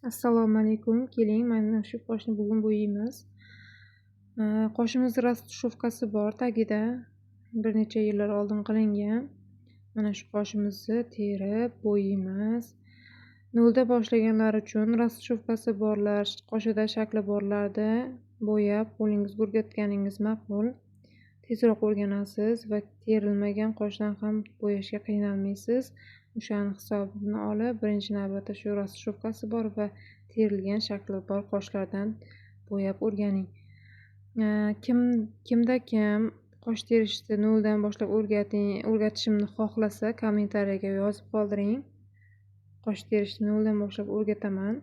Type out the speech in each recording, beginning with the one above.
Assalomu alaykum. Keling, mana shu qoshni bugun bo'yaymiz. Qoshimiz растушевкasi bor tagida. Bir necha yillar oldin qilingan. Mana shu qoshimizni terib bo'yaymiz. Nolda boshlaganlar uchun растушевкasi borlar, qoshida shakli borlarda bo'yab qo'lingizga o'rgatganingiz ma'qul. Tezroq o'rganasiz va terilmagan qoshdan ham bo'yashga qiynalmaysiz. O'shani hisobini olib, birinchi navbatda shu растушевкasi bor va terilgan shakli bor qoshlardan bo'yab o'rganing. Kimda kim qosh terishni noldan boshlab o'rgatishimni xohlasa, kommentariyaga yozib qoldiring. Qosh terishni noldan boshlab o'rgataman.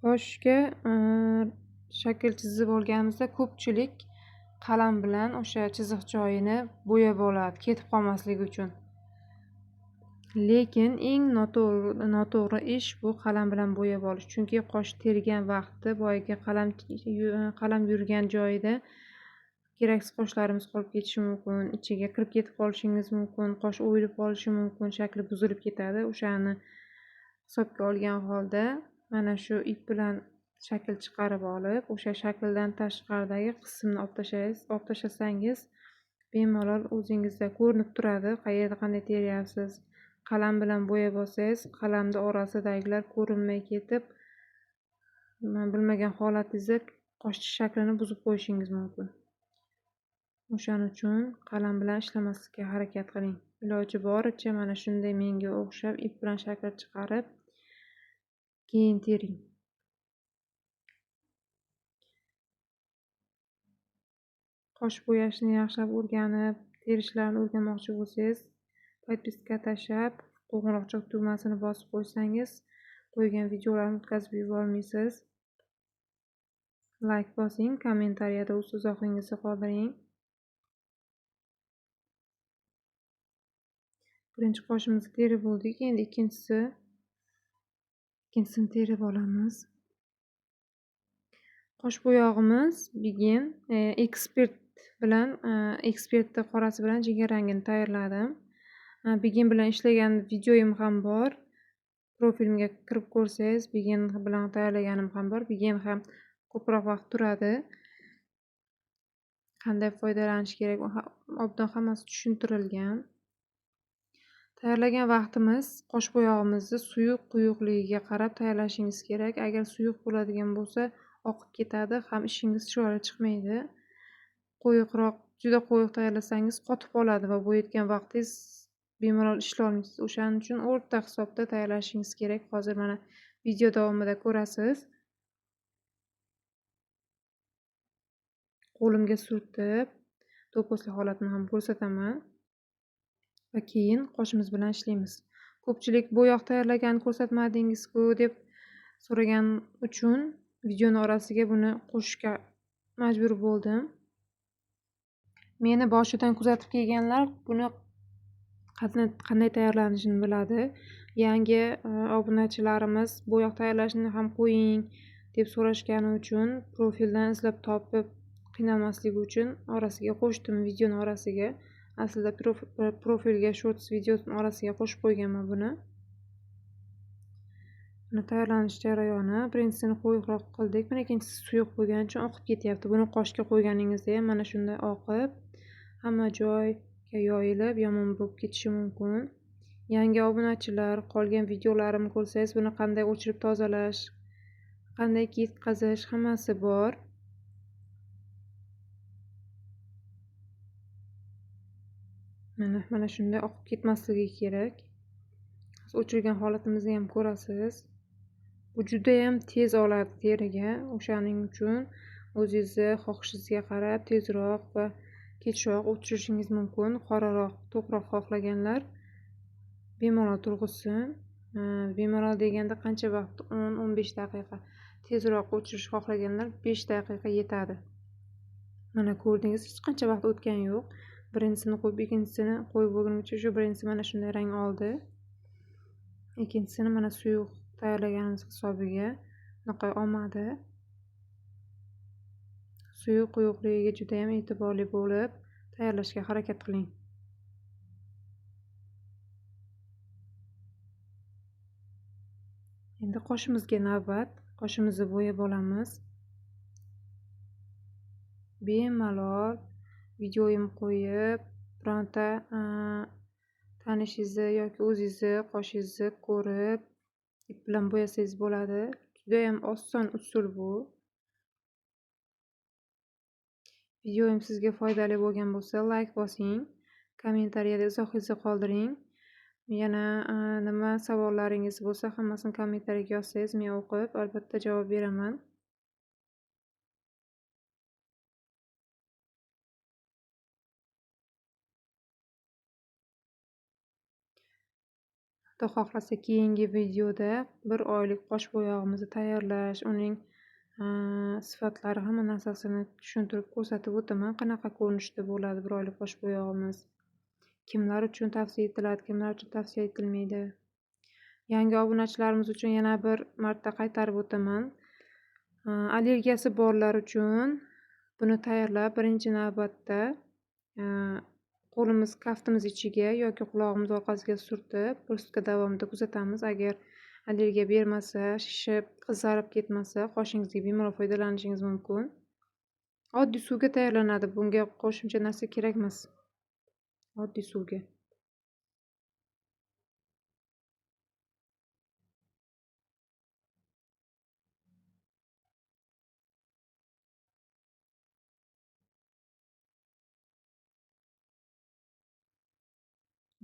Qoshga shakl chizib olganimizda ko'pchilik qalam bilan o'sha chiziq joyini bo'yab oladi, ketib qolmasligi uchun. Lekin eng noto'g'ri ish bu qalam bilan bo'yab olish. Chunki qosh tergan vaqtda boyagi qalam yurgan joyida keraksiz qoshlarimiz qolib ketishi mumkin, ichiga kirib ketib qolishingiz mumkin, qosh o'yilib qolishi mumkin, shakli buzilib ketadi. O'shani hisobga olgan holda mana shu ip bilan shakl chiqarib olib, o'sha shakldan tashqaridagi qismni olib tashlasangiz bemalol o'zingizda ko'rinib turadi, qayerda qanday teryapsiz. Qalam bilan bo'yab olsangiz, qalamni orasidagilar ko'rinmay ketib, bilmagan holatingizda qosh shaklini buzib qo'yishingiz mumkin. O'shaning uchun qalam bilan ishlamaslikka harakat qiling. Iloji boricha mana shunday menga o'xshab ip bilan shakl chiqarib, keyin tering. Qosh bo'yashni yaxshilab o'rganib, terishlarni o'rganmoqchi bo'lsangiz, podpiska tashlab, qo'ng'iroqcha tugmasini bosib qo'ysangiz, qo'ygan videolarimni o'tkazib yubormaysiz. Like bosing, kommentariyada o'z izohingizni qoldiring. Birinchi qoshimizni terib bo'ldik, endi ikkinchisini terib olamiz. Qosh bo'yog'imiz Begin ekspert bilan, ekspertni qorasi bilan jigar rangini tayyorladim. Begin bilan ishlagan videoyim ham bor. Profilimga kirib ko'rsangiz, Begin bilan tayyorlaganim ham bor. Begin ham ko'proq vaqt turadi. Qanday foydalanish kerak, obdan hammasi tushuntirilgan. Tayyorlagan vaqtimiz qosh bo'yog'imizni suyuq quyuqligiga qarab tayyorlashingiz kerak. Agar suyuq bo'ladigan bo'lsa, oqib ketadi, ham ishingiz chiroyli chiqmaydi. Qo'yiqroq, juda qo'yiq tayyorlasangiz qotib qoladi va bo'yatgan vaqtingiz bemalol ishlay olmaysiz. O'shaning uchun o'rta hisobda tayyorlashingiz kerak. Hozir mana video davomida ko'rasiz. Qo'limga surtib, do'pposli holatini ham ko'rsataman. Va keyin qoshimiz bilan ishlaymiz. Ko'pchilik bo'yoq tayyorlaganini ko'rsatmadingiz-ku deb so'ragan uchun videoni orasiga buni qo'shishga majbur bo'ldim. Meni boshidan kuzatib kelganlar buni qanday tayyorlanishini biladi. Yangi obunachilarimiz bo'yoq tayyorlashni ham qo'ying deb so'rashgani uchun profildan izlab topib qiynalmasligi uchun orasiga qo'shdim, videoni orasiga. Aslida profilga shorts videosini orasiga qo'shib qo'yganman buni. Buni tayyorlanish jarayoni, birinchisini qo'yiqroq qildik, buni ikkinchisi suyuq bo'lgani uchun oqib ketyapti. Buni qoshga qo'yganingizda ham mana shunday oqib, hamma joyga yoyilib, yomon bo'lib ketishi mumkin. Yangi obunachilar, qolgan videolarimni ko'rsangiz, buni qanday o'chirib tozalash, qanday ketkazish hammasi bor. Mana shunday oqib ketmasligi kerak. Hozir o'chirgan holatimizni ham ko'rasiz. Bu juda ham tez oladi teriga. O'shaning uchun o'zingizni xohishingizga qarab tezroq va kechroq o'chirishingiz mumkin. Qoraroq, to'qroq xohlaganlar bemalol turg'izsin. Bemalol deganda qancha vaqt? 10-15 daqiqa. Tezroq o'chirish xohlaganlar 5 daqiqa yetadi. Mana ko'rdingiz, hech qancha vaqt o'tgani yo'q. Birinchisini qo'yib, ikkinchisini qo'yib bo'lgunimcha shu birinchisi mana shunday rang oldi. Ikkinchisini mana suyuq tayyorlaganimiz hisobiga bunaqa olmadi. Suyuq quyuqligiga juda ham e'tiborli bo'lib tayyorlashga harakat qiling. Endi qoshimizga navbat. Qoshimizni bo'yab olamiz. Bemalol videoyim qo'yib, bironta tanishingizni yoki o'zingizni qoshingizni ko'rib, ip bilan bo'yasangiz bo'ladi. Juda ham oson usul bu. Videoyim sizga foydali bo'lgan bo'lsa, like bosing, kommentariyada izohingizni qoldiring. Yana nima savollaringiz bo'lsa, hammasini kommentariyaga yozsangiz, men o'qib albatta javob beraman. Xudo xohlasa keyingi videoda bir oylik qosh bo'yog'imizni tayyorlash, uning sifatlari, hamma narsasini tushuntirib ko'rsatib o'taman. Qanaqa ko'rinishda bo'ladi bir oylik qosh bo'yog'imiz? Kimlar uchun tavsiya etiladi, kimlar uchun tavsiya etilmaydi? Yangi obunachilarimiz uchun yana bir marta qaytarib o'taman. Allergiyasi borlar uchun buni tayyorlab birinchi navbatda qo'limiz kaftimiz ichiga yoki qulog'imiz orqasiga surtib, bir sutka davomida kuzatamiz. Agar allergiya bermasa, shishib, qizarib ketmasa, qoshingizga bemalol foydalanishingiz mumkin. Oddiy suvga tayyorlanadi, bunga qo'shimcha narsa kerak emas. Oddiy suvga.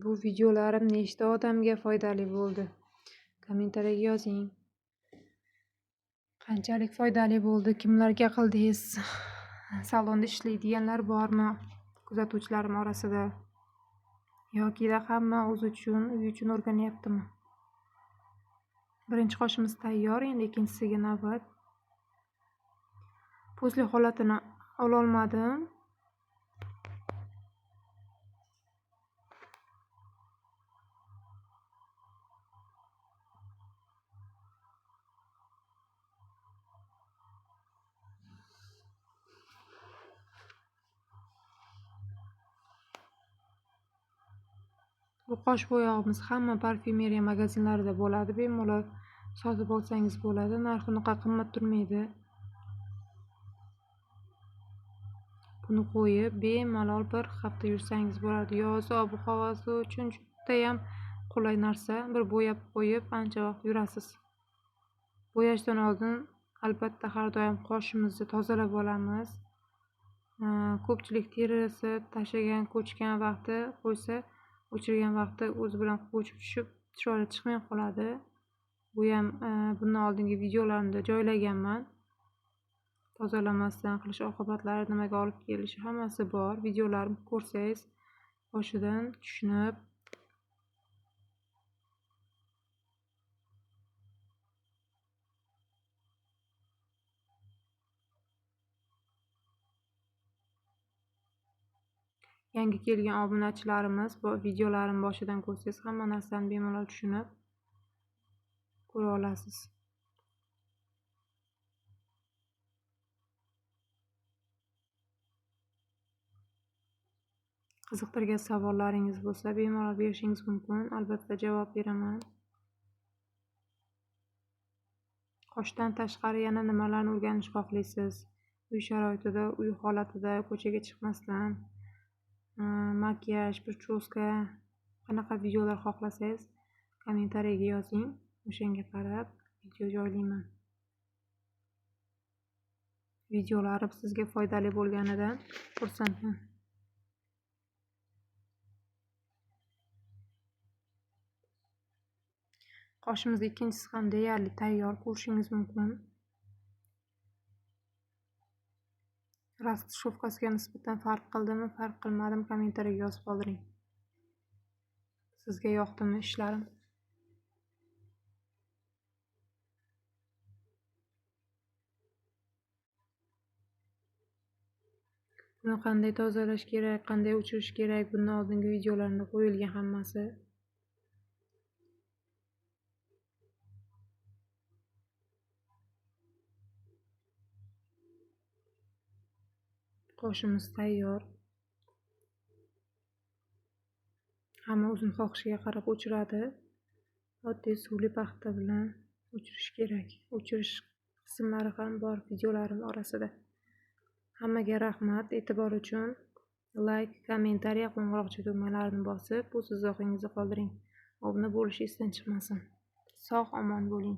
Bu videolarim nechta odamga foydali bo'ldi? Kommentariyaga yozing. Qanchalik foydali bo'ldi? Kimlarga qildingiz? Salonda ishlaydiganlar bormi kuzatuvchilarim orasida? Yokida hamma o'zi uchun, uy uchun o'rganyaptimi? Birinchi qoshimiz tayyor, endi ikkinchisiga navbat. Po'stli holatini ololmadim. Bu qosh bo'yog'imiz hamma parfyumeriya magazinlarida bo'ladi. Bemalol sotib olsangiz bo'ladi. Narxi unaqa qimmat turmaydi. Buni qo'yib bemalol bir hafta yursangiz bo'ladi. Yoz ob-havosi uchun juda ham qulay narsa. Bir bo'yab qo'yib ancha vaqt yurasiz. Bo'yashdan oldin albatta har doim qoshimizni tozalab olamiz. Ko'pchilik terisi tashlagan, ko'chgan vaqti qo'ysa, o'chirgan vaqtda o'zi bilan ko'chib tushib, chiroyli chiqmay qoladi. Bu ham bundan oldingi videolarimda joylaganman. Tozalamasdan qilish oqibatlari nimaga olib kelishi hammasi bor. Videolarimni ko'rsangiz boshidan tushunib yangi kelgan obunachilarimiz bu videolarim boshidan ko'rsangiz hamma narsani bemalol tushunib ko'ra olasiz. Qiziqtirgan savollaringiz bo'lsa bemalol berishingiz mumkin, albatta javob beraman. Qoshdan tashqari yana nimalarni o'rganish xohlaysiz? Uy sharoitida, uy holatida, ko'chaga chiqmasdan makiyaj, прическа, qanaqa videolar xohlasangiz kommentariyaga yozing. O'shanga qarab video joylayman. Videolarim sizga foydali bo'lganidan xursandman. Qoshimiz ikkinchisi ham deyarli tayyor, ko'rishingiz mumkin. Rastushovkasiga nisbatan farq qildimi, farq qilmadimi kommentariyaga yozib qoldiring. Sizga yoqdimi ishlarim? Buni qanday tozalash kerak, qanday o'chirish kerak, bundan oldingi videolarimda qo'yilgan hammasi. Qoshimiz tayyor. Hamma o'zini xohishiga qarab o'chiradi. Oddiy suvli paxta bilan. O'chirish kerak. O'chirish qismlari ham bor videolarim orasida. Hammaga rahmat e'tibor uchun. Layk, kommentariya, qo'ng'iroqcha tugmalarini bosib, o'z izohingizni qoldiring. Obuna bo'lish esdan chiqmasin. Sog' omon bo'ling.